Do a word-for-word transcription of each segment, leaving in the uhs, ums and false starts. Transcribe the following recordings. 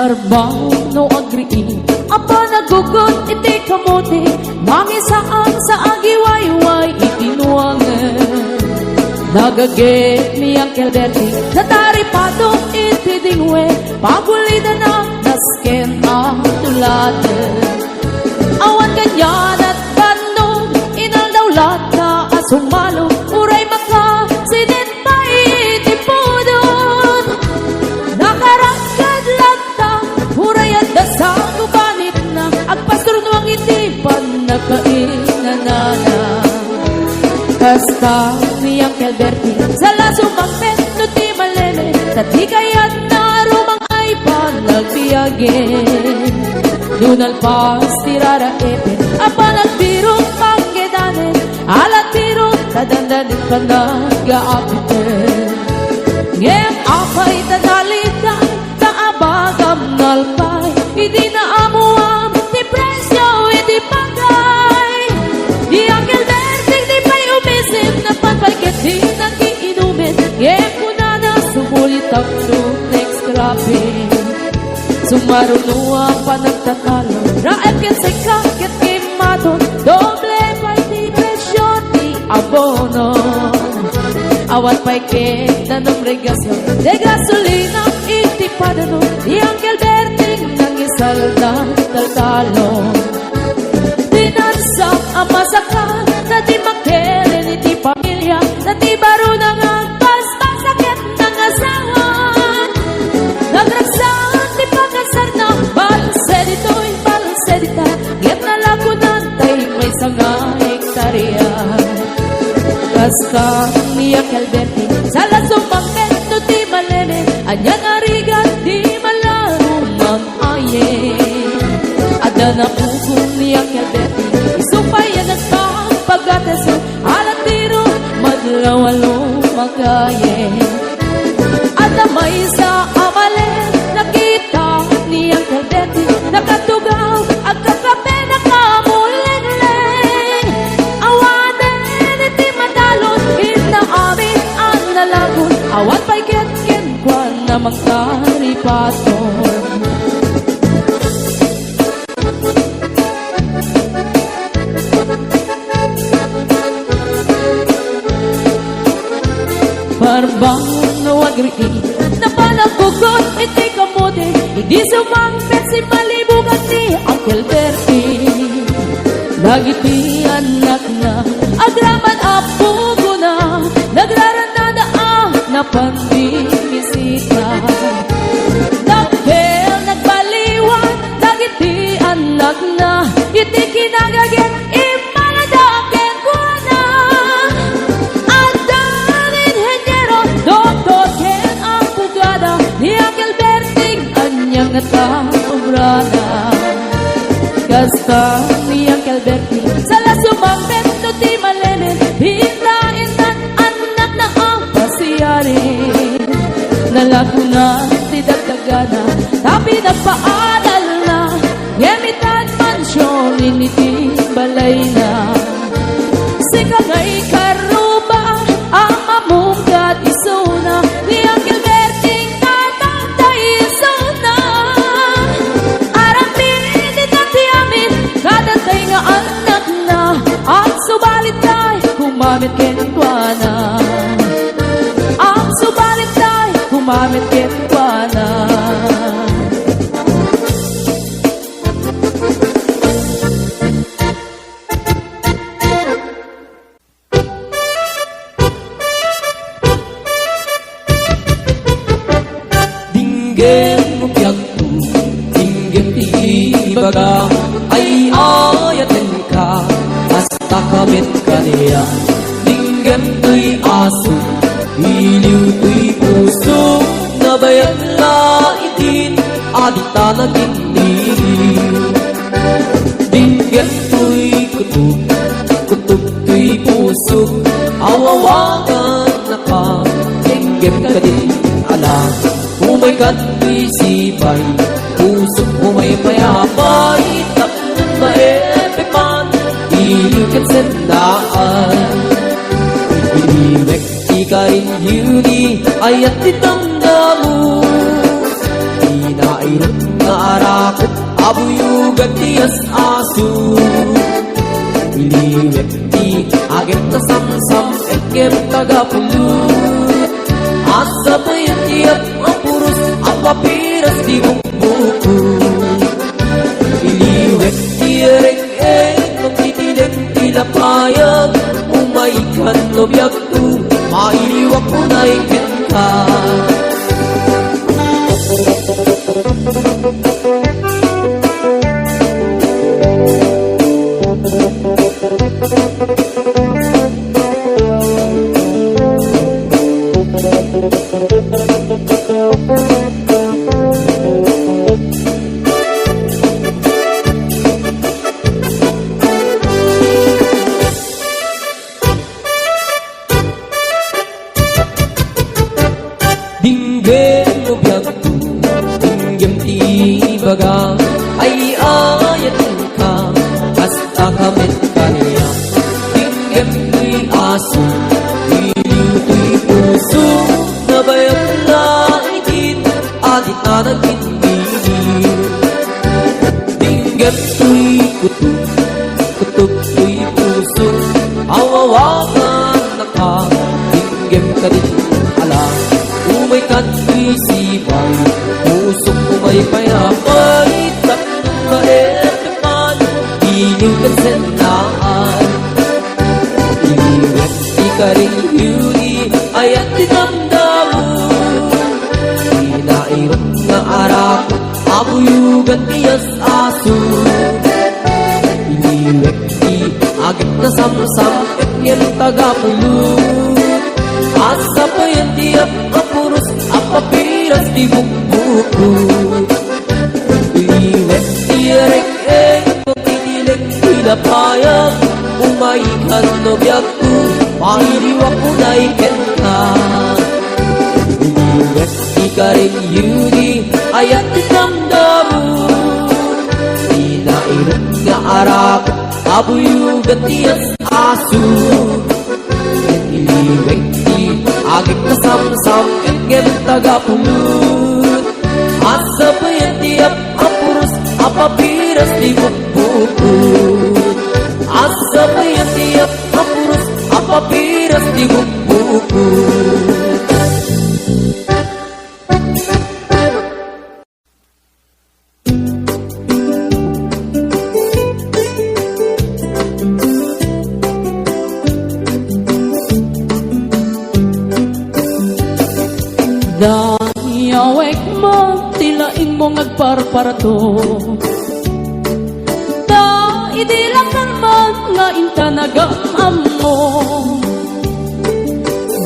Arbaw no agriit a panaggugot iti kamote, mangisaan sa agiwayway iti nuangen. Nagagep ni Uncle Bertie, nataripato iti dingwe, pagulidana nasken a tuladen. Awan kaniana bannog, inaldaw latta a sumalo, uray makasidin pay iti pudot. Nakaragkad latta, uray adda sa gubanitna, agpasturnuang iti pannakainanana. Kasta ni Uncle Bertie, sala sumangpet no ti maleme, ta di kayatna rumang- ay panagbiagen. No nalpas ti raraepen a panagbiron panggedanen, alatiro ta dandanen panagaapiten. Ngem apay ta nalitan ta abagam nalpay, idi naamuam ti presio iti pagay. Di Uncle Berting di pay umisim, napan pay ket di nakiinumen, ngem kunana, sumulitakto next cropping. Sumaruno a panagtatalo, raep ken sekka ket kimmaton, doble pay ti presio ti abono. Awan pay ket danum regaso, de gasolina iti padano, di Uncle Berting nangisalda taltalo. Pinansa a masakal, ta di makilen iti pamilia, ta di baruna nga agpaspasaket nga asawa. Nagragsak ti pakasarna, balse ditoy, balse dita, ngem nalakunan tay maysa nga hektaria. Kasta ni Uncle Berting, sala sumangpet no ti maleme, ania nga rigat di malarumang aye. Adda napukaw ni Uncle Berting, isu pay a nagpapagatas, alatiro madlaw a lumakaye. Adda maysa a malem, nakita ni Uncle Berting, nakatugaw, agkakape, nakamulengleng. Awanen iti madalon, inna amin a nalagon, awan pay ket kenkuana mangtaripaton. Parbangon no agriit, napan a gugot iti kamote, idi sumangpet simmalibugan ni Uncle Bertie. Dagiti annakna, agraman a pugona, nagrarannada a napan bimisita. Dakkel nagbaliwan dagiti annakna, iti kinagaget immalada kenkuana. Adda inheniero, doktor ken abogada, ni Uncle Berting ania ngata obrana. Kasta ni Uncle Berting, sala sumangpet no ti maleme, inta intan annakna a pasiari. Nalakonan ti dagdagana, ta pinagpaadalna, ngem itan mansion iti balayna. Sika nga ikarruba a mamungkat isuna, ni Uncle Berting tatangtay isuna. Aramid ita ti amin, kadatay nga annakna, agsubalittay, kumamit kenkuana. Agsubalittay, kumamit kenkuana. Dinggem no piagto, dinggem ti ibaga, ay-ayatenka, hasta kamet kaniak. Dinggem toy aso, iliw toy puso, nabayag la idin a dita nagiliw. Dinggem toy kutob, kutob toy puso, aw-awagannaka. Dinggem kadin ala, umayka ti sipay, pusok umaymayapay, tapno maepepan, iliw ket sennaan. Ilimek ti karinyo ni ayat ti damdamo, ti nairut Buyogan ti as-aso. Iliwek ti agek ta samsam-et ngem taga-pulo. Asapuyen ti ap-, apuros, apapiras ti bukbuko. Iliwek ti reng-eng, magtitilek ti lapayag. Umaykan no biag Mailiwak unay kenka. Dinggem no biagko, dinggem ti ibaga, ay ayatenka, kasta ka met kaniak. Dinggem toy aso, iliw toy puso, nabayag na itin, adit na nagin Dinggem toy kutob, kutob toy puso, awawagan naka. Dinggem kadin ala, umay kadtoy sibay, pusok umay pay apay, tapno kaepekan, ining kansennaan. Iliwek ti karingyuni, ayat ti damdamo. Pinairok nga arak, abuyogan ti as-aso. Iliwek ti agek na samsam, ngem taga-pulo. Asapuyen ti ap-, apuros, apapiras ti bukbuko. Iliwek ti reng-eng, magtitilek ti lapayag, umaykan no biagko, mailiwak unay kenka. Iliwek ti karingyuni, ayat ti damdamo. Pinairok nga arak, abuyogan ti as-aso. Iliwek ti agek na samsam, ngem taga-pulo. Asapuyen ti ap-, apuros, apapiras ti bukbuko. Asapuyen ti ap-, apuros, apapiras ti bukbuko. Dayawek man ti laingmo nga agparparto. Ta idi lakal man nga intan agam-ammo.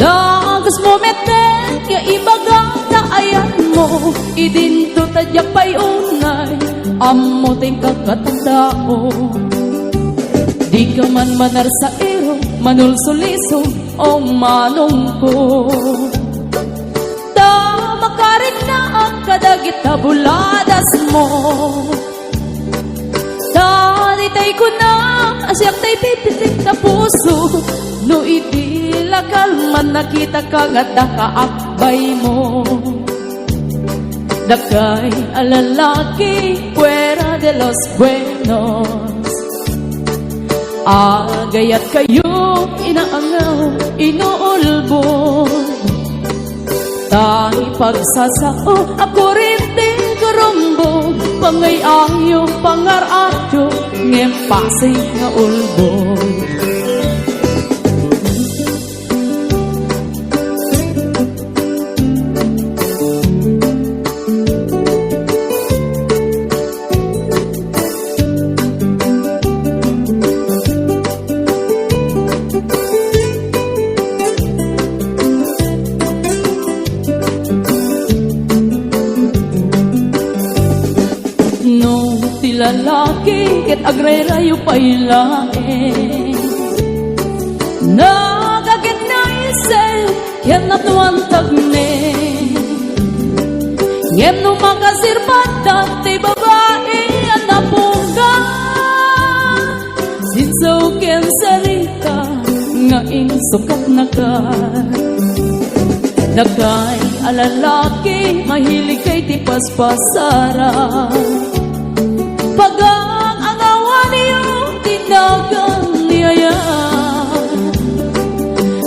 Dagus mo metten nga ibaga ta ayanmo, idinto ta diak pay unay ammo ti inkakatandao. Dika man manarsairo, manulsuliso, o manungko. Ta makariknaak kadagita buladasmo. Ta ditay kunam a siak tay pipitik ta puso, no idi lakal man nakitaka nga dakaak baymo. Dakay a lalaki fuera de los buenos, agayat kayo inaangaw, inuulbod. Ta ipagsasao a kurente nga rumbog, pangay-ayo, pangar-ayo, ngem pasig nga ulbod. No ti lalaki ket agrayrayo pay laeng, nagagennaysen ken natuan tagne. Ngem no makasirbat ti babai a napuga, sinsaw ken sarita nga insukatnaka. Dakay a lalaki, mahilig kay ti paspasaran. Pagang-angawanyo ti nagan ni ayat.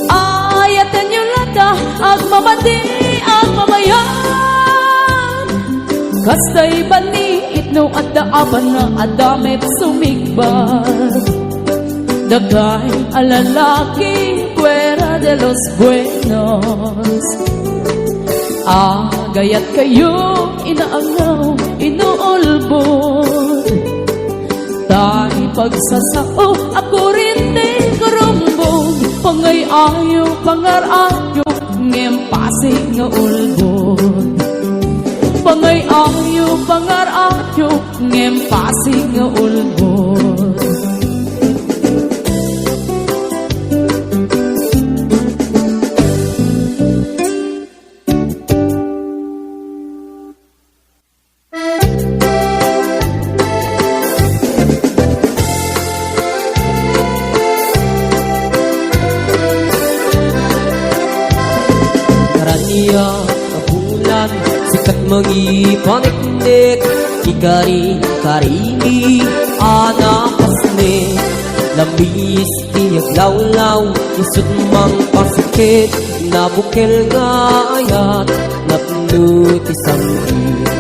Ayatenyo latta, agmamadi, agmamayan. Kastay banit no adda apan nga adda met sumigbat. Dakay a lalaki fuera de los buenos. Agayat kayo, inaangaw, inuulbod. Tay pagsasao a kurente karumbong, pangay-ayo, pangar-ayo, ngem pasig nga ulbod. Pangay-ayo, pangar-ayo, ngem pasig nga ulbod. Karaniag a bulan, sikat mangipaneknek, ikari-karimi a napasnek, lambis ti aglawlaw, isut' mangpasikit, nabukel nga ayat, napno ti sangit.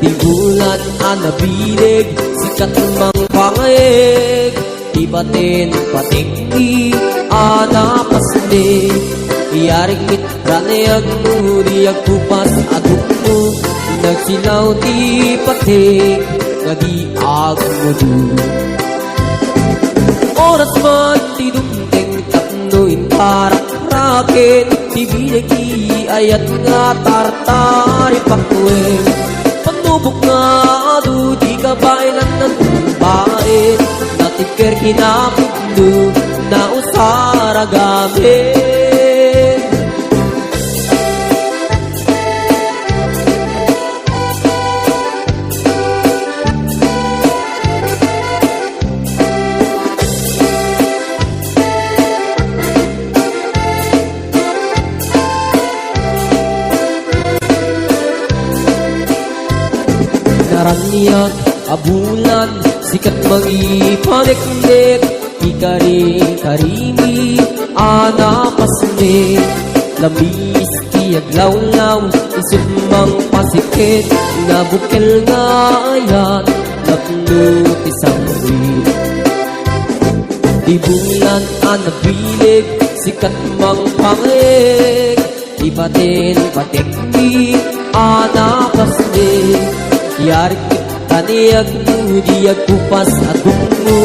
Di bulan a nabileg, sikat mangpangaeg, ti baten patekki a napasnek, iyarig met ranayag no di agkupas a dukno, nagsilaw ti patek nga di agmudu. Oras man ti dumteng tapno intarak raken, ti bileg ti ayat nga tartari pakuen. Panubok nga adu di kabaelan nan bae, natibker kinapudno, nausar a gamin. Naraniag a bulan, sikat mangipaneknek, ikari-karimi a napasnek, lambis ti aglawlaw, isut' mangpasikit, nabukel nga ayat, napno ti sangit. Di bulan a nabileg, sikat mangpangaeg, ti baten patekki a napasnek, iyarig met ranayag no di agkupas a dukno,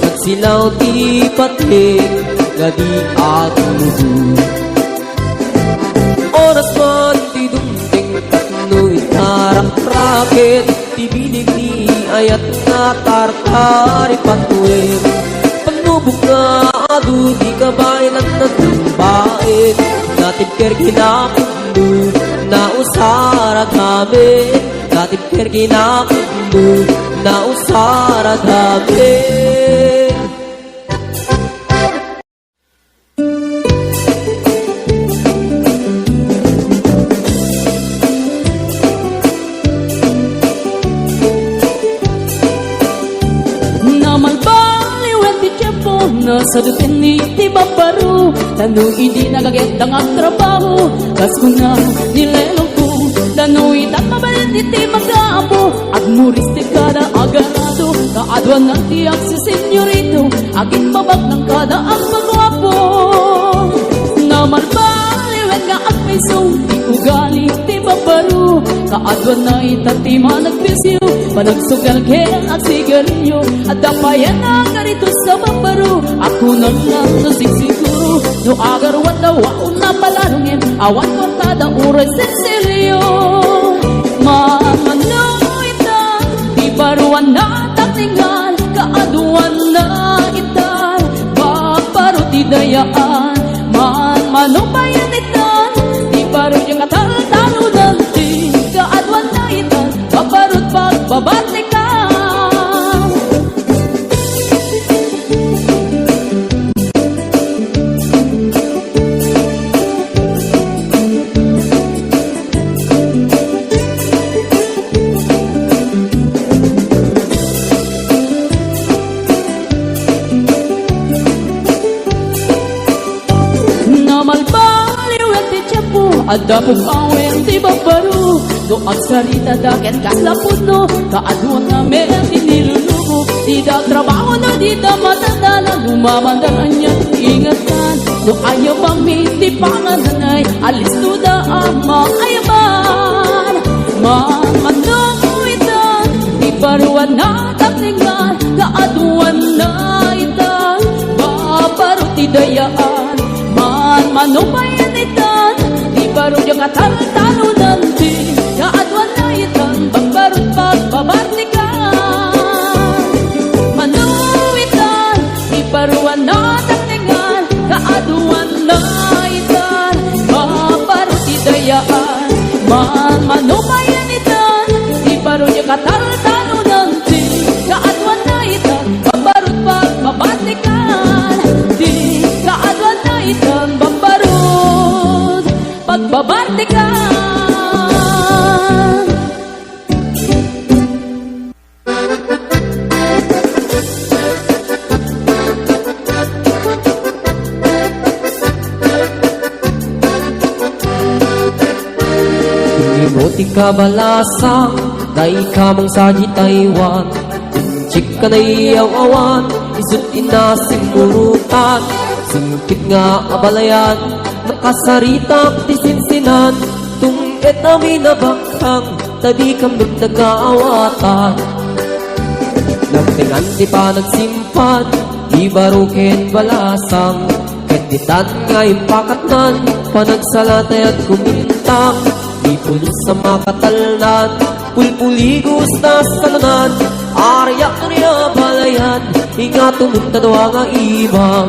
nagsilaw ti patek nga di agmudu. Oras man ti dumteng tapno intarak raken, ti bileg ti ayat nga tartari pakuen. Panubok nga adu di kabaelan nan bae, natibker kinapudno, nausar a gamin. Natibker kinapudno, nausar a gamin. Namalbaliwen ti tiempo, nasadutenni ti babbaro, tano idi nagaget nga agtrabaho, kas kuna ni lelongko, tano itan mabalin iti magapo, agmuris ti kada agarado, kaaduanna ti agsisenyorito, agimbabag nan kada agpaguapo. Namalbaliwen nga agpayso ti ugali ti babbaro, kaaduanna ita ti managbisio, panagsugal ken agsigarilio. Adda pay a nagarito sa babbaro, a kunana no sigsiguro, no agaruat da waon a palalongem, awan kuartada uray sensilio. Mamano ita ti baruan a takningan, kaaduanna ita babbaro ti dayaan. Manmano payen ita ti baro ti kataltalunan, ti kaaduanna ita babbaro ti pagbabatikan. Adda pung-awen ti babbaro, no agsarita da ken kasla pudno, kaaduan na met ti nilulubo. Dida trabaho no dida matanda, no mamanda anian ti ingatan. No ayabami ti pangananay, alisto da a maayaban. Manmano itan, ti baruan na taknengan, kaaduan na itan, babbaro ti dayaan. Manmano pay itan, ti baro diak a taltalonan, ti kaaduan na itan, babbaro pagbabartikan. Mano itan, ti baruan na taknengan, kaaduan na itan, babbaro ti dayaan. Manmano pay itan, ti baro diak a taltalonan, ti kaaduan na itan, babbaro pagbabartikan. Ti kaaduan na itan, babbaro pagbabartikan. Imo ti kabalasang, dayta mangsaji Taiwan. Inchik a naiyaw-awan, isu ti nasimmurutan. Singpet nga abalayan, nakasaritak ti sinsinan. Tung-et a minabaknang, ta dikami nagaawatan. Nagtengan ti panagsimpan, ti baro ken balasang. Ket ditan nga impakatnan, panagsalat a kumintang. Ti pulos a makatalnan, pulpuligos ta salunan. Ariak ni abalayan, ingato met ta dua nga imam.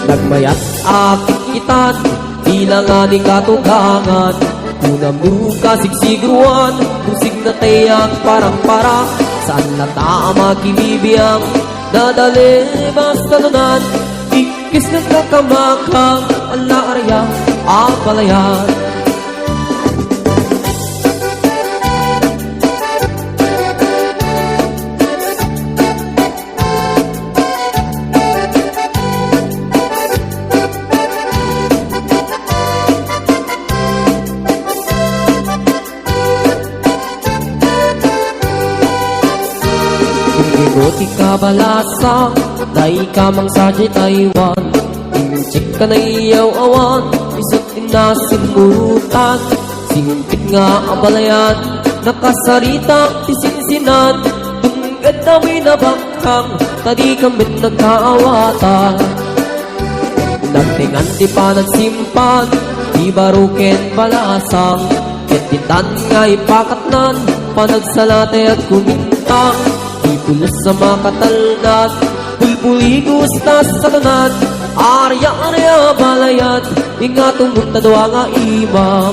Nagmayat a kikkitan, bilangan ni katugangan. Kunam no kasigsigruan, kusig na tayak parang-parang. Saan na ta a makibibiang, nadalem a salunan. Ikkis nga kakamakang, ala aria, abalayan. Imo ti kabalasang, dayta mangsaji Taiwan. Inchik a naiyaw-awan, isu ti nasimmurutan. Singpet nga abalayan, nakasaritak ti sinsinan. Tung-et a minabaknang, ta dikami nagaawatan. Nagtengan ti panagsimpan, ti baro ken balasang. Ket ditan nga ipakatnan, panagsalat a kumintang. Ti pulos a makatalnan, pulpuligos ta salunan. Aria, aria, balayan, ingato met ta dua nga imam.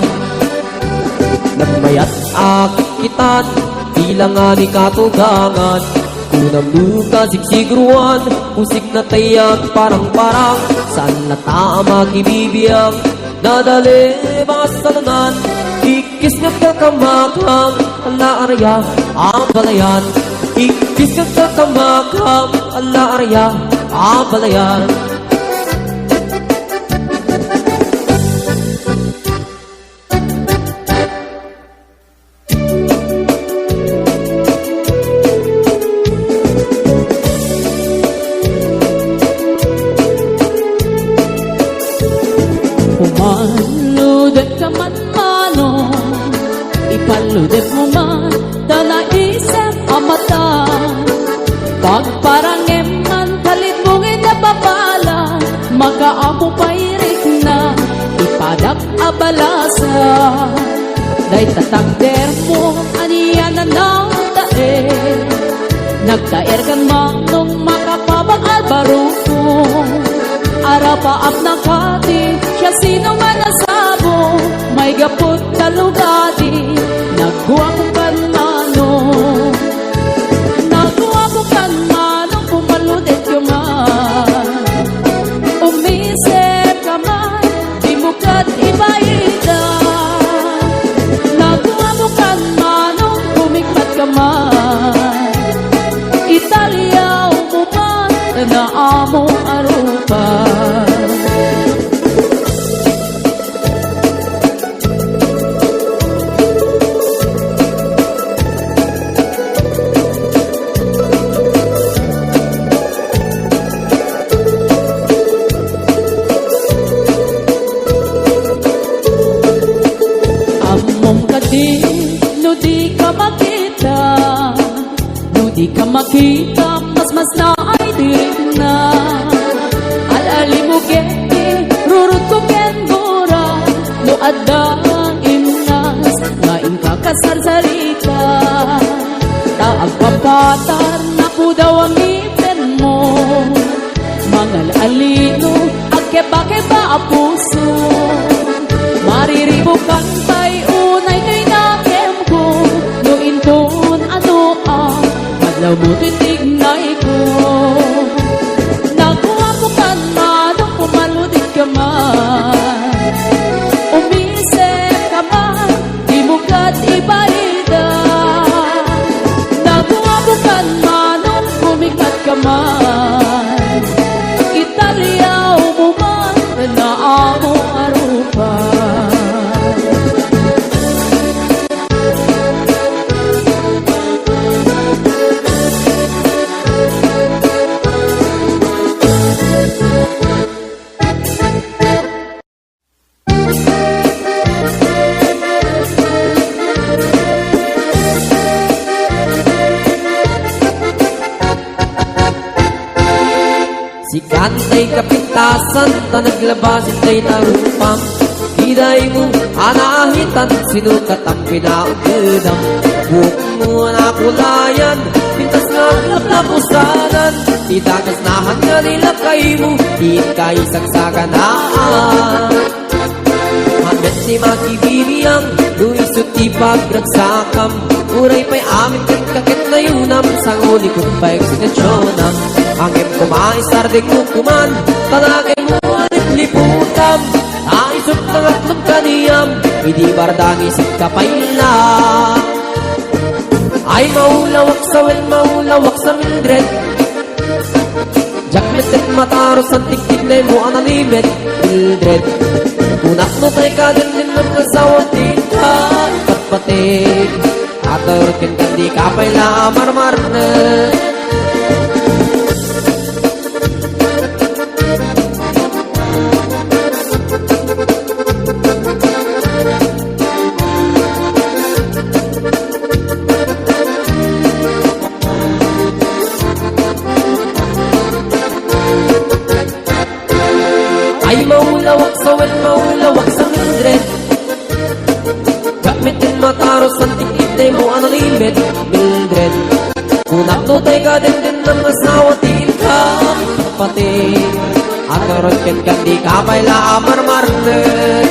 Nagmayat a kikkitan, bilangan ni katugangan. Kunam no kasigsigruan, kusig na tayak parang-parang. Saan na ta a makibibiang, nadalem a salunan. Ikkis nga kakamakang, ala aria, abalayan. Ikkis nga kakamakang, ala aria, abalayan. Pumaludek ka man, manong, ipaludek mo man ta naisem a mata. Pagparangem man, kalidbong ida babala, makaammo pay rikna, ipadak a balasa. Dayta takder mo, ania na nagtaer? Nagtaer kan manong makapabag a baroko. Arapaap na kadi, siasino man a sabo, maigapu ta lugadi. Nagguapo kan manong, nagguapo kan manong, pumaludek ka man. Umisip ka man, dimo ket ibaida. Nagguapo kan manong, umikmat ka man. Italiaw mo man, naamo a rupa. Ita, masmasna ay tirna. Al-alimok ket rurutko ken gura, no adda imnas nga inka kasarsarita. Ta agpapatar, napudaw a ngipenmo. Mangal-alino, agkebakeba a puso. Mariribukan pay unay toy nakemko, no inton adu a madlaw mo toy tignayko. Naguapo kan manok, umaludit ka man, umisip ka man, dimo ket ibaida. Naguapo kan manok, umikat ka man, italiaw mo man, naamo a rupa. Sikan tay kapintasan, ta naglabas tay narupam. Dayta mo a naahitan, sino kat ang pinaugedam? Buokmo a nakulayan, pintas nga aglaplapusanan. Ti dagas nahan nga nilakaymo, di kay sagsaganaan. Amet ti makibibiang, no isu ti pagragsakam. Uray pay amin ket kaketnayonam, sangulikot pay ekstensionam. Ngem koma, isardengmo koman, talagaymo a lipliputam. Ta isu ti nangatlon kaniam, idi barda nga isu ti kapaila. Ay, maulawak sa wen, maulawak sa Mildred. Diak met ket matarusan ti kidney mo a nalimed, Mildred. Kunak no tay kadendennam nga asawa ti kapatpateg. Aturot kenka, dika pay la a marmarnek. Ay, maulawak sa wen, maulawak sa Mildred. Diak met ket matarusan ti kidney mo a nalimed, Mildred. Kunak no tay kadendennam nga asawa ti inka, pati. Aturot kenka, dika pay la a marmarnek.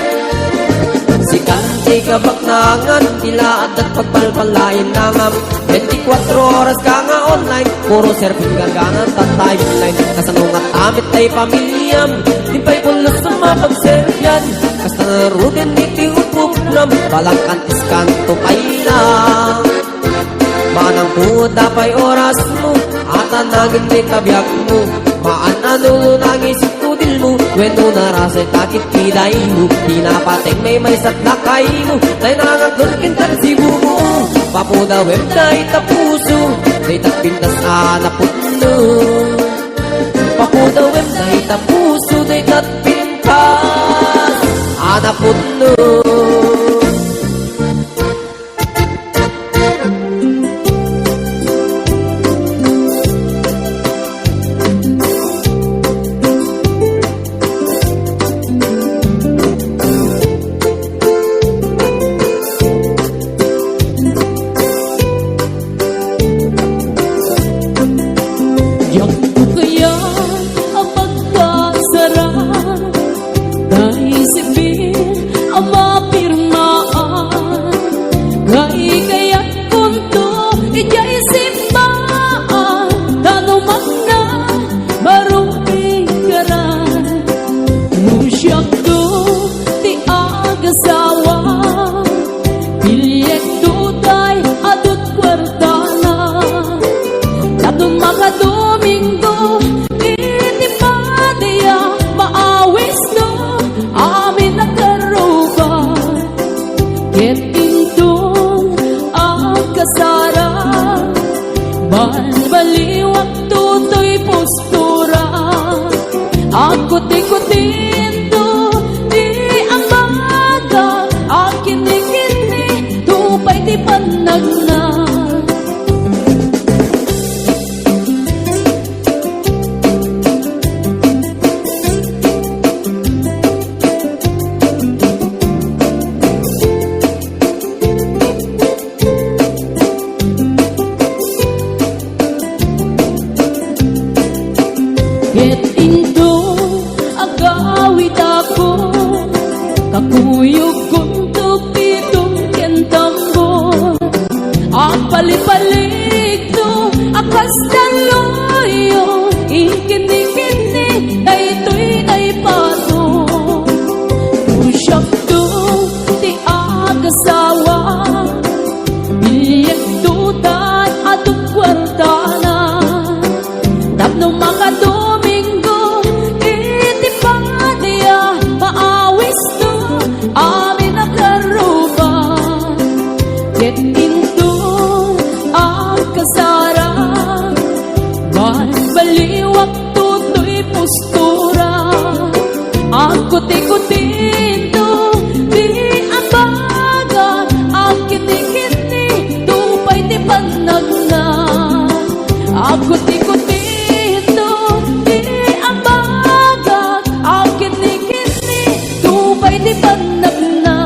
Sikan ti kabaknangan, ti la adda pagpalpalainangam. Bentikuatro oras ka nga online, puro surfing gagana ta timeline. Kasano nga ta met tay pamiliam, di pay pulos a mapagserbian. Kasta ngaruden iti upupnam, balang kantis kanto pay la. Manang puot da pay orasmo, atan nangin ti tabiagmo. Maan a nulo nangis Tudilmo, wenno narasay takit kidaymo, pinapateng maymaysa ti lakaymo, tay nangaklon kenka ti bubuo. Papudawem dayta puso, dayta pintas a napudno. Papudawem dayta puso, dayta pintas a napudno. Diakto kayat a pagkasarag, tay sipin a mapirmaan, kay kayatkonto idiay simbaan, ta no mangna, baro ikaran. No siakto ti agasawa, Bilyekto tay adu ti kuartana, tapno makadomingo iti padiak, maawisto amin a karruba. Ket inton agkasara, balbaliwak toy pus- tura. Agkuti-kutinto ti ambaga, agkinni-kinni to pay ti pannagna. Ket inton agawidakon, kakuyogkonto piton ken tambor. Agpalipaligto a kas talloyo, inkinnikinni daytoy naipato. Pusiakto ti agasawa, biiekto tan adu kuartana. Tapno makadomingo iti padia, maawisto amin a karruba. Ket inton agkasara, balbaliwakto toy postura. Agkutikutinto ti ambaga, agkinnikinni to pay ti bannagna. Agkutikutinto ti ambaga, agkinnikinni to pay ti bannagna.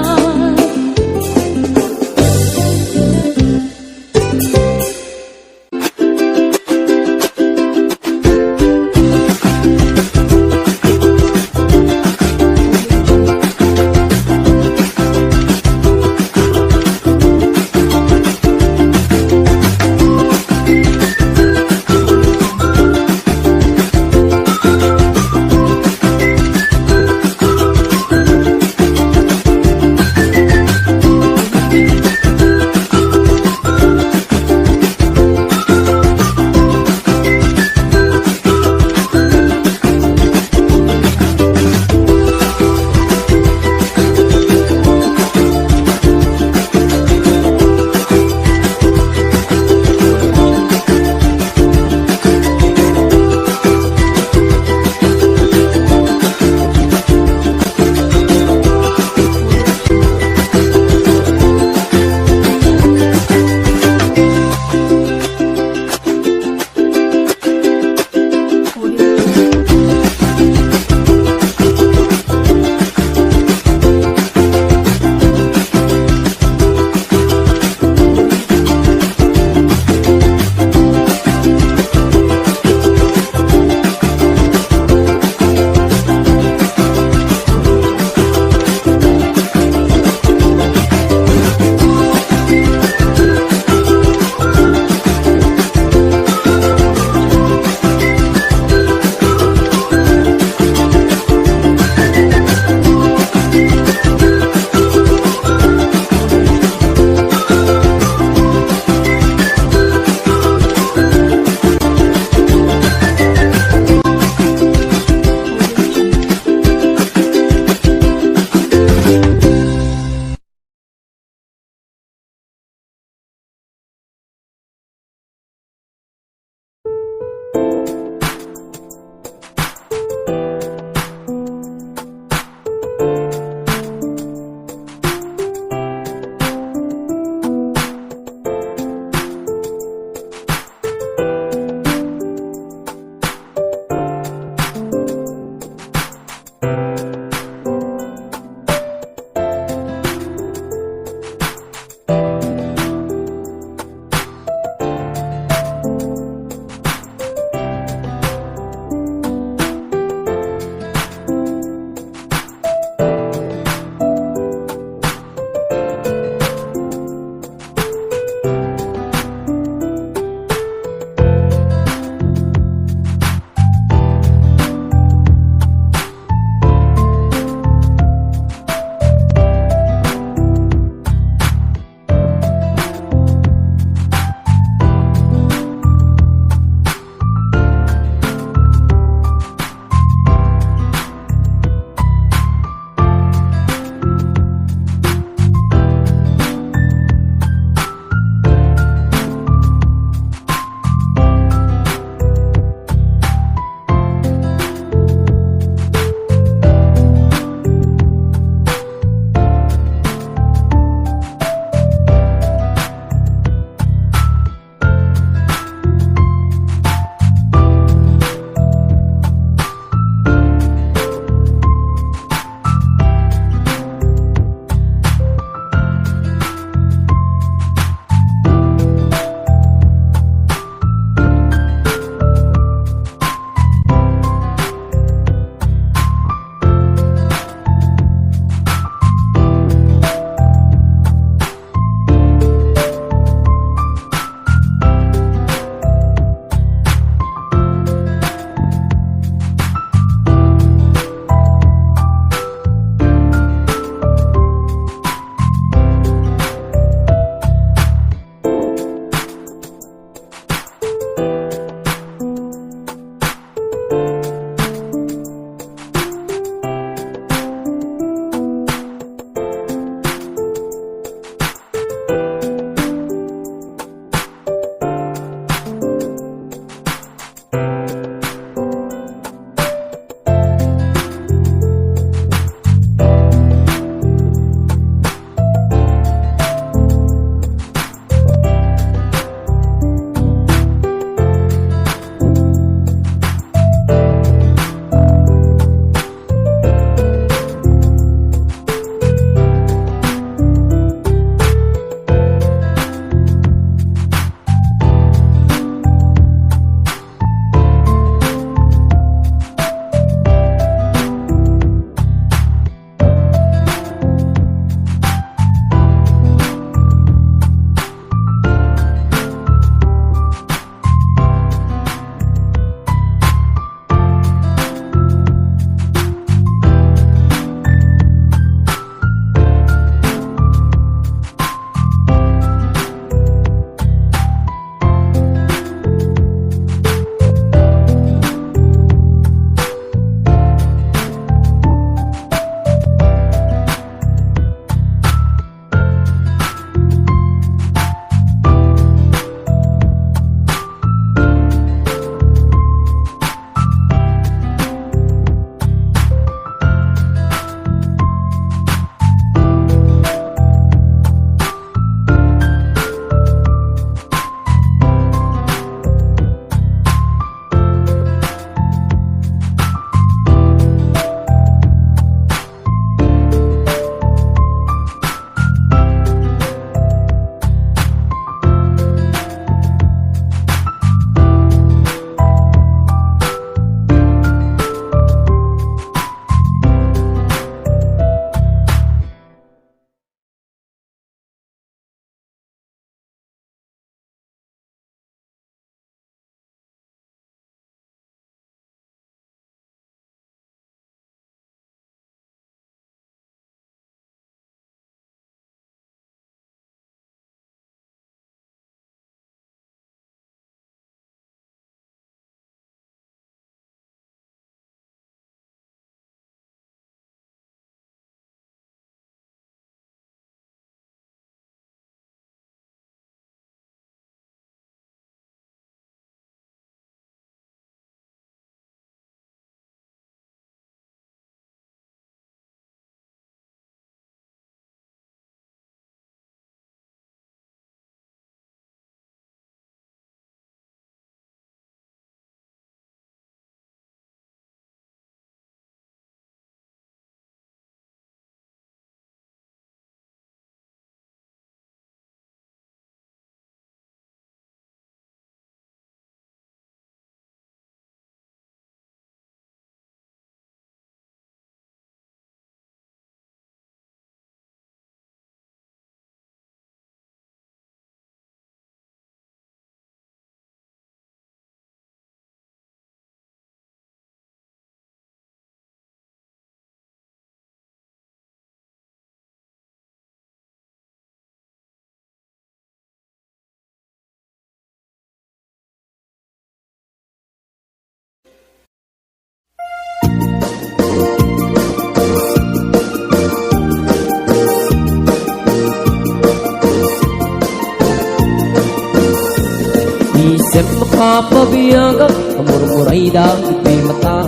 Pabiagak, murmuray dagiti mata,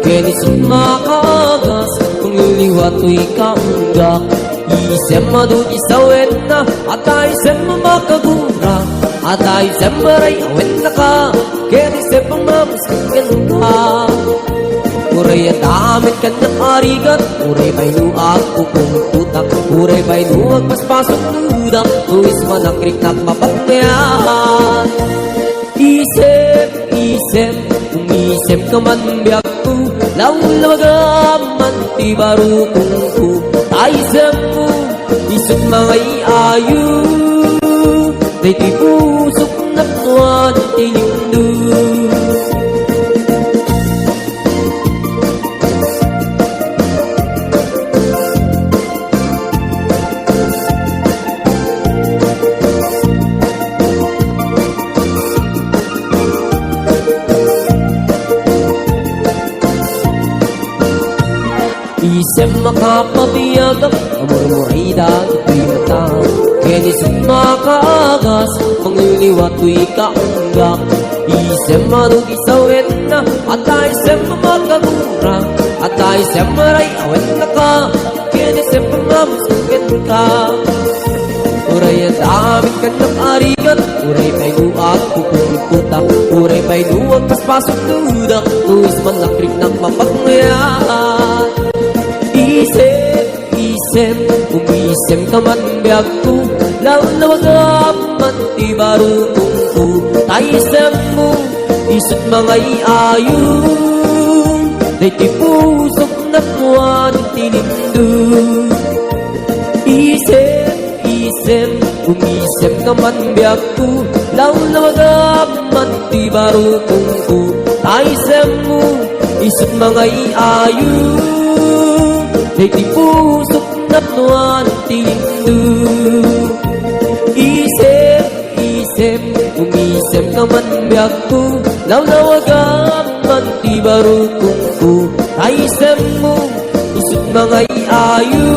ken isut' makaagas, pangliliwa toy kaunggak. Isem adu ti sawenna, adda isem makagura, adda isem ray awenna ka, ken isem mamamusken ka. Uray adda met kaniak a rigat, uray pay no agpupungtotak, uray pay no agpaspasuktodak, no isman nakriknak mapagmayat. Isem, isem, umisem ka man biagko, lawlawagam man ti barukongko. Ta isemmo, isut' mangay-ayo, daytoy pusok napnoan ti lindo. Isem a kapabiagak, murmuray dagiti mata, ken isut' makaagas, mangliliwa toy kaunggak. Isem adu ti sawenna, adda isem makagura, adda isem ray awenna ka, ken isem mamamusken ka. Uray adda met kaniak a rigat, uray pay no agpupungtotak, uray pay no agpaspasuktodak, no isman nakriknak mapagmayat. Isem, isem, umisem ka man biagko, lawlawagam man ti barukongko. Ta isemmo, isut' mangay-ayo, daytoy pusok napnoan ti lindo. Isem, isem, umisem ka man biagko, lawlawagam man ti barukongko. Ta isemmo, isut' mangay-ayo, daytoy pusok napnoan ti lindo. Isem, isem, umisem ka man biagko, lawlawagam man ti barukongko. Ta isemmo, isut' mangay-ayo,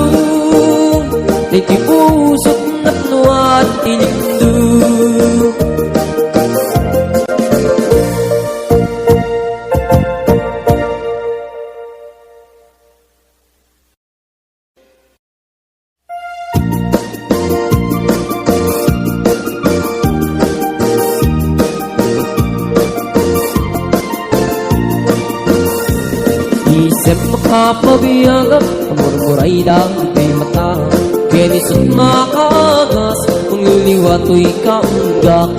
daytoy pusok napnoan ti lindo. Isem a kapabiagak, murmuray dagiti mata, ken isut' makaagas, mangliliwa toy kaunggak.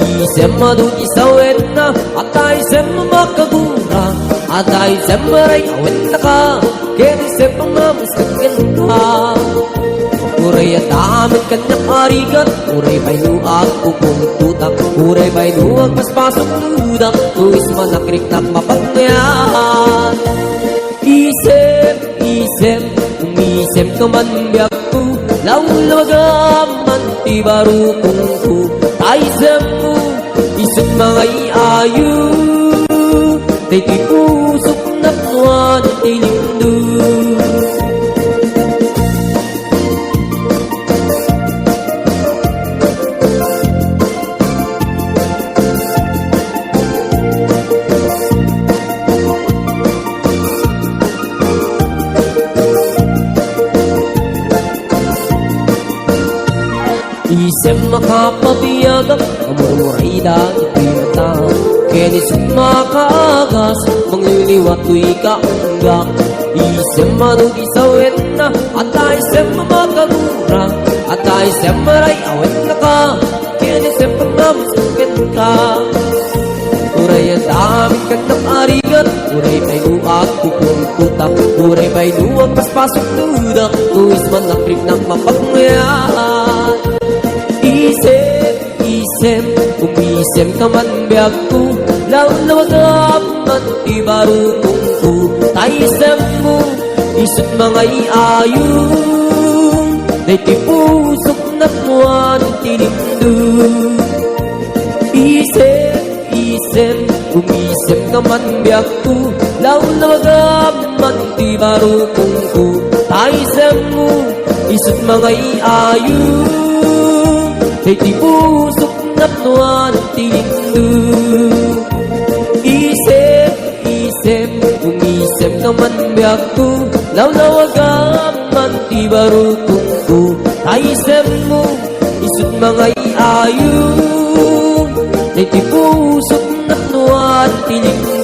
Isem adu ti sawenna, adda isem makagura, adda isem ray awenna ka, ken isem mamamusken ka. Uray adda met kaniak a rigat, uray pay no agpupungtotak, uray pay no agpaspasuktodak, no isman nakriknak mapagmayat. Isem, isem, umisem ka man biagko, lawlawagam man ti barukongko. Ta isemmo, isut' mangay-ayo, daytoy pusok napnoan ti lindo. Isem a kapabiagak, murmuray dagiti mata, ken isut' makaagas, mangliliwa toy kaunggak. Isem adu ti sawenna, adda isem makagura, adda isem ray awenna ka, ken isem mamamusken ka. Uray adda met kaniak a rigat, uray pay no agpupungtotak, uray pay no agpaspasuktodak, no isman nakriknak mapagmayat. Isem, isem, umisem ka man biagko, lawlawagam man ti barukongko. Ta isemmo, isut' mangay-ayo, daytoy pusok napnoan ti lindo. Isem, isem, umisem ka man biagko, lawlawagam man ti barukongko. Ta isemmo, isut' mangay-ayo, daytoy pusok napnoan ti lindo. Kaman biagko, lawlawagam man ti barukongko. Taisemmo, isut' mangay-ayo, daytoy pusok napnoan ti linggo.